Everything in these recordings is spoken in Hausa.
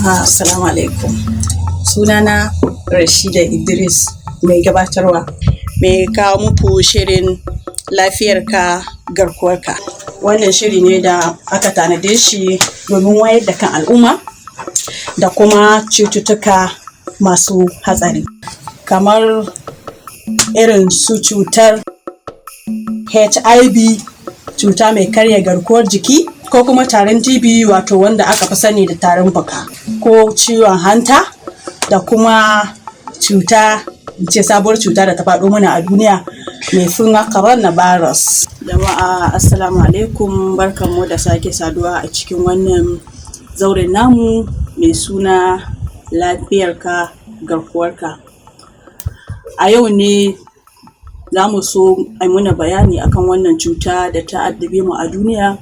Assalamu alaikum. Sunana Rashida Idris, mai gabatarwa, mai kawo muku shirin Lafiyarka Garkuwarka. Wannan shiri ne da aka tanade shi domin wayar da kan al'umma da kuma cututtuka masu hatsari, kamar irin su cutar HIV, cuta mai karya garkuwar jiki, ko kuma tarin TB, wato wanda aka fi sani da tarin fuka, ko ciwon hanta, da kuma cuta ce sabuwar cuta da ta faɗo mana a duniya mai suna coronavirus. Jama'a, assalamu alaikum, barkanmu da sake saduwa a cikin wannan zauren namu mai suna Lafiyarka Garkuwarka. A yau ne za mu so a mana bayani akan wannan cuta da ta addabe mu a duniya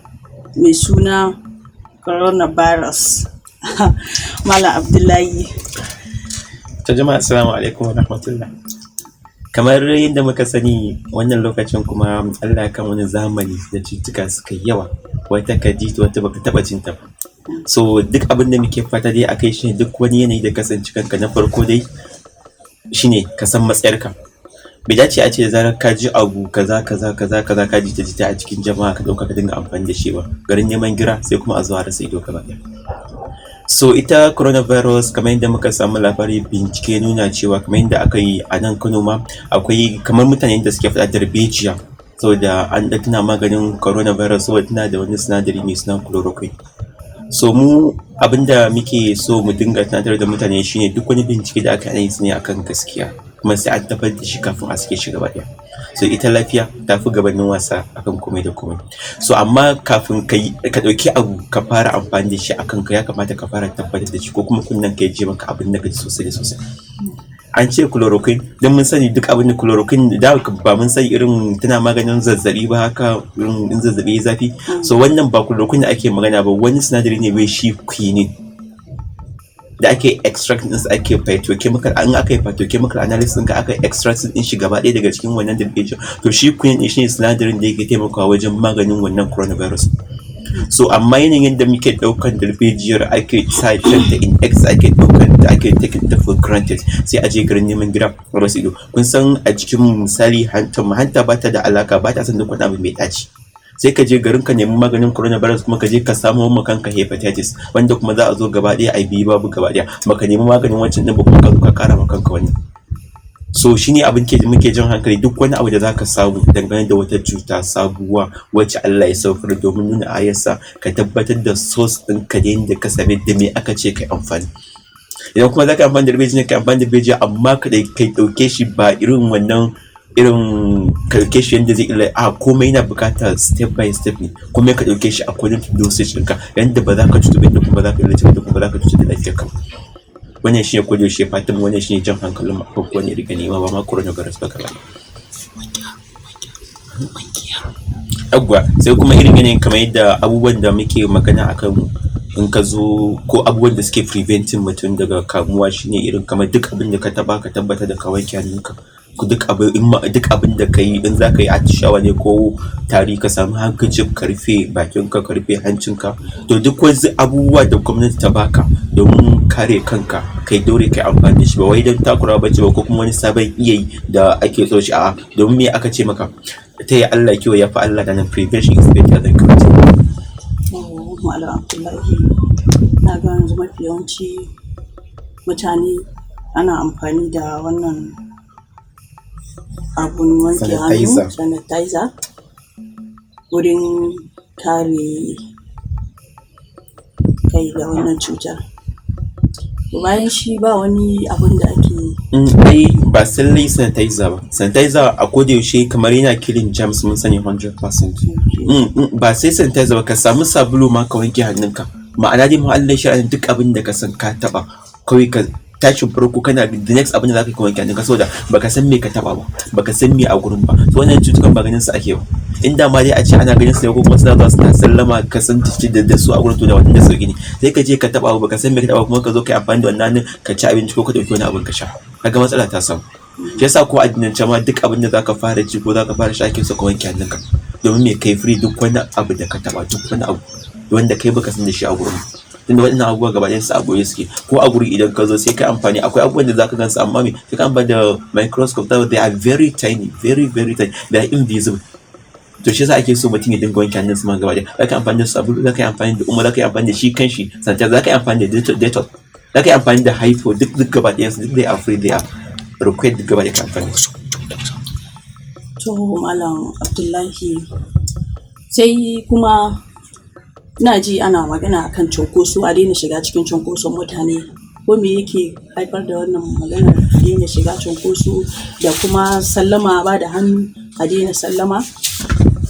mai suna coronavirus. Malam Abdullahi. To jama'a, assalamu alaikum wa rahmatullah. Kamar yadda muka sani, wannan lokacin kuma Allah ya kawo wani zamani da cututtuka suka yi yawa, wata ka ji ta, wata baka taɓa jin ta ba. So duk abin da muke fata dai a kai shi, duk wani yanayi da ka tsinci kanka, na farko dai shine ka san matsayarka. Bai dace a ce da zarar ka ji abu kaza kaza kaza kaza, ka ji jita a cikin jama'a, ka ɗauka ka dinga amfani da shi ba. Garin neman gira sai kuma a zo a rasa ido gaba ɗaya. So ita coronavirus, kamar yadda muka samu labari, bincike nuna cewa kamar yadda aka yi a nan Kano ma, akwai kamar mutanen da suke faɗa darbejiya, saboda an ga tana maganin coronavirus, saboda tana da wani sinadari mai suna chloroquine. So mu abinda muke so mu dinga tunatar da mutane shine duk wani bincike da aka yi su ne akan gaskiya, kuma sai an tabbatar da shi kafin a sake shi gaba ɗaya. So ita lafiya ta fi gabanin wasa akan komai da komai. So amma kafin ka yi ka ɗauki abu ka fara amfani da shi a kanka, ya kamata ka fara tabbatar da shi, ko kuma kunnen ka ya ji maka abin da ka ji sosai da sosai. An ce chloroquine, don mun sani duk abin da chloroquine da ba mun sani irin tana maganin zazzabi ba haka, irin in zazzabi ya zafi. So wannan ba chloroquine da ake magana ba, wani sinadari ne wai shi quinine da ake extract ɗinsa, ake phytochemical, an aka yi phytochemical analysis ɗinka, aka extract ɗin shi gaba ɗaya daga cikin wannan darbejiya. To shi quinine ɗin shine sinadarin da yake taimakawa wajen maganin wannan coronavirus. So amma yanayin yadda muke ɗaukan darbejiyar, ake sa ta in x, ake ɗaukan ta, ake taking ta for granted, sai a je garin neman gira a rasa ido. Kun san a jikin misali hantar mu, hanta ba ta da alaka, ba ta son duk wani abu mai ɗaci. Sai ka je garin ka nemi maganin coronavirus, kuma ka je ka samo ma kanka hepatitis, wanda kuma za a zo gaba ɗaya a biyu babu gaba ɗaya. Baka nemi maganin wancan ɗin ba, kuma ka zo ka ƙara ma kanka wannan. So shine abin ke muke jan hankali: duk wani abu da zaka samu dangane da wata cuta sabuwa wacce Allah ya saukar domin nuna ayarsa, ka tabbatar da source ɗinka, da yadda ka same, da me aka ce kai amfani. Idan kuma zaka amfani da darbejiya, ka amfani da darbejiya, amma ka kai ɗauke shi ba irin wannan, irin ka ɗauke shi yadda zai illa a komai. Yana buƙatar step by step ne, komai ka ɗauke shi according to dosage ɗinka, yanda ba za ka cutu ba, yanda kuma ba za ka illace ba, yanda kuma ba za ka cutar da lafiyarka ba. Wannan shine ko da yaushe fatan mu, wannan shine jan hankalin mu akan kowane irin nema, ba ma coronavirus ba gaba ɗaya. Yawwa, sai kuma irin yanayin kamar yadda abubuwan da muke magana akan in ka zo, ko abubuwan da suke preventing mutum daga kamuwa, shine irin kamar duk abin da ka taɓa, ka tabbatar da ka wanke hannunka. Duk abu in ma duk abin da ka yi, in za ka yi atishawa ne ko tari, ka samu handkerchief ka rufe bakinka, ka rufe hancinka. To duk wasu abubuwa da gwamnati ta baka domin kare kanka, kai daure kai amfani da shi, ba wai don takurawa bace ba ko kuma wani sabon iya yi da ake so shi, a'a. Domin me aka ce maka? Ta yi Allah kiwo ya fi Allah nan. Prevention is better than cure. Malam Abdullahi, na ga yanzu mafi yawanci mutane ana amfani da wannan abun wanke hannu, sanitizer, sanitizer, wurin kare kai da wannan cutar. Bayan shi, ba wani abun da ake Ai ba lallai sanitizer ba. Sanitizer a koda yaushe kamar yana killing germs, mun sani 100%. Ba sai sanitizer ba, ka samu sabulu ma ka wanke hannunka. Ma'ana dai muhallin sha'anin, duk abin da ka san ka taɓa, kawai ka tashin farko kana the next abin da zaka yi, ka wanke hannunka, saboda baka san me ka taɓa ba, baka san me a gurin ba. To wannan cutukan ba ganin su ake ba. Inda ma dai a ce ana ganin su ne, ko kuma suna zuwa suna sallama, ka san da su a gurin, to da wannan da sauki ne. Sai ka je ka taɓa abu, baka san me ka taɓa, kuma ka zo ka yi amfani da wannan hannun ka ci abinci ko ka ɗauki wani abin ka sha. Kaga matsala ta samu. Shi yasa ko addinance ma, duk abin da zaka fara ci ko zaka fara sha, ake so ka wanke hannunka. Domin me? Kai free duk wani abu da ka taɓa, duk wani abu wanda kai baka san da shi a gurin. Tunda waɗannan abubuwa gaba ɗayan su a ɓoye suke. Ko a guri idan ka zo sai ka amfani, akwai abubuwan da zaka gansu, amma me, sai ka amfani da microscope. They are very tiny, very very tiny, they are invisible. To shi yasa ake so mutum ya dinga wanke hannunsa ma gaba ɗaya. Zaka yi amfani da sabulu, zaka yi amfani da Omo, zaka yi amfani da shi kanshi sanitizer, zaka yi amfani da Dettol, zaka yi amfani da Hypo, duk gaba ɗayan su, duk they are free, they are required, duk gaba ɗaya ka amfani da su. To, Malam Abdullahi, sai kuma ina ji ana magana akan cunkoso, a daina shiga cikin cunkoson mutane. Ko me yake haifar da wannan maganar daina shiga cunkoso da kuma sallama, ba da hannu, a daina sallama?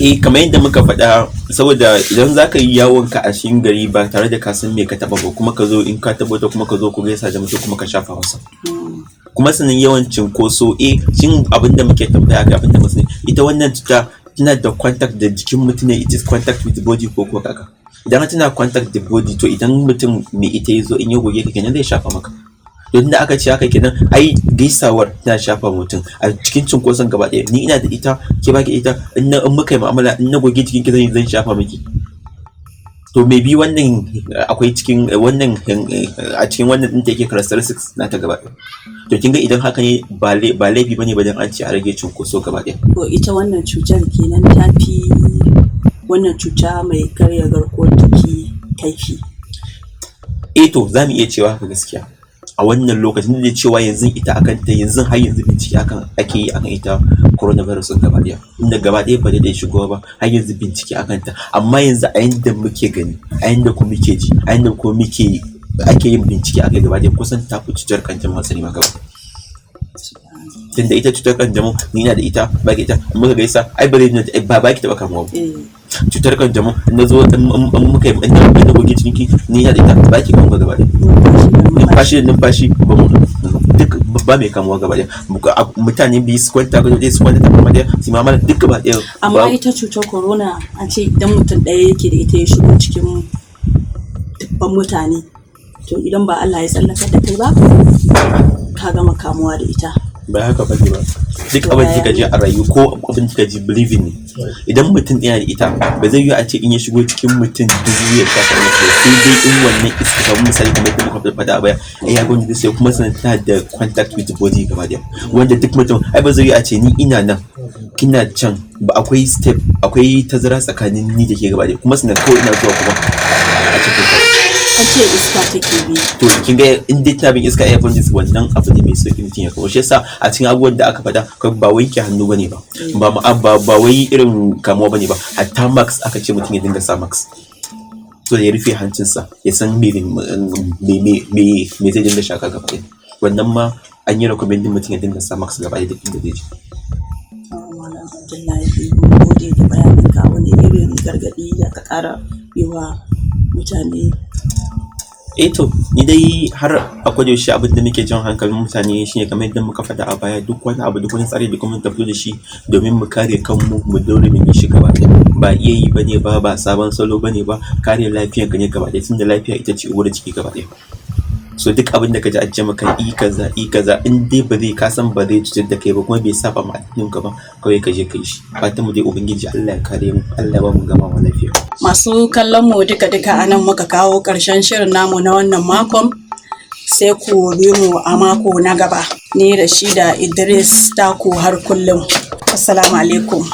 Eh, kamar yadda muka faɗa, saboda idan za ka yi yawon ka a cikin gari ba tare da ka san me ka taɓa ba, kuma ka zo in ka taɓa ta, kuma ka zo ku gaisa da mutum, kuma ka shafa masa. Kuma sannan yawan cunkoso, eh, shin abin da muke tambaya akai, abin da muka sani, ita wannan cuta tana da contact da jikin mutum ne, it is contact with the body, ko kuwa kaka? Idan har tana contact the body, to idan mutum mai ita ya zo, in ya goge ka kenan, zai shafa maka. To tunda aka ce haka kenan, ai gaisawar tana shafa mutum a cikin cunkoson gaba ɗaya. Ni ina da ita, ke baki ita, in muka yi mu'amala, in na goge jikin ki, zan shafa miki. To maybe wannan akwai cikin wannan, a cikin wannan ɗin take characteristics nata gaba ɗaya. To kin ga idan haka ne, ba laifi bane ba dan an ce a rage cunkoso gaba ɗaya. To ita wannan cutar kenan ta fi wannan cuta mai karya garkuwar jiki kaifi? Eh, to za mu iya cewa haka gaskiya a wannan lokacin, da cewa yanzu ita akan ta yanzu har yanzu bincike akan ake yi akan ita coronavirus ɗin gaba ɗaya, inda gaba ɗaya ba da shigowa ba, har yanzu bincike akan ta. Amma yanzu a yanda muke gani, a yanda kuma muke ji, a yanda kuma muke ake yin bincike akai gaba ɗaya, kusan ta fi cutar kanjamau hatsari ma gaba ɗaya. Tunda ita cutar kanjamau, ni ina da ita, ba ki ita, in muka gaisa ai ba zai ba ki taɓa kamuwa ba. Cutar kanjamau, in na zo in muka yi, in na goge jikinki, ni ina da ita, ba ki kamuwa gaba ɗaya. Numfashi da numfashi ba mu duk ba mai kamuwa gaba ɗaya. Mutane biyu su kwanta gado ɗaya, su kwanta tabarma ɗaya, su mu'amala, duk gaba ɗaya. Amma ita cutar corona, an ce idan mutum ɗaya yake da ita ya shigo cikin dubban mutane, to idan ba Allah ya tsallakar da kai ba, ka gama kamuwa da ita. Ba haka bane ba. Duk abin da kika ji a rayu ko abin da kika ji, believing ne. Idan mutum yana da ita, ba zai yiwu a ce in ya shigo cikin mutum 1000 ya shafa musu ba, sai dai in wannan iska, kamar misali kamar yadda muka faɗa a baya, ai ya gwamnati, sai kuma sannan tana da contact with the body gaba ɗaya, wanda duk mutum ai ba zai yiwu a ce ni ina nan, kina can ba, akwai step, akwai tazara tsakanin ni da ke gaba ɗaya, kuma sannan kawai ina zuwa kuma a cikin An ce iska take bi. To kin ga in dai tana bin iska, air borne, wannan abu ne mai sauki mutum ya kawo. Shi yasa a cikin abubuwan da aka faɗa, kawai ba wanke hannu bane ba, ba wai irin kamuwa bane ba, hatta mask aka ce mutum ya dinga sa mask, to ya rufe hancinsa, ya san me me zai dinga shaka gaba ɗaya. Wannan ma an yi recommending mutum ya dinga sa mask gaba ɗaya duk inda zai je. Malam Abdullahi, mun gode da bayanin ka. Wani irin gargaɗi da ka ƙara yi wa mutane? Eh, to ni dai har a kodayaushe abin da muke jan hankalin mutane shine, kamar yadda muka faɗa a baya, duk wani abu, duk wani tsari da gwamnati ta fito da shi domin mu kare kanmu, mu daure mu bi shi gaba ɗaya. Ba iya yi bane ba, ba sabon salo bane ba, kare lafiyanka ne gaba ɗaya, tunda lafiya ita ce uwar jiki gaba ɗaya. So duk abin da ka ji an ce maka i kaza, i kaza, in dai ba zai, ka san ba zai cutar da kai ba, kuma bai saba ma addinin ka ba, kawai ka je ka yi shi. Fatan mu dai Ubangiji Allah ya kare mu, Allah ya ba mu gamawa lafiya. Masu kallon mu, duka-duka a nan muka kawo ƙarshen shirin namu na wannan makon. Sai ku bi mu a mako na gaba. Ni da shi da Idris taku har kullum. Assalamu alaikum.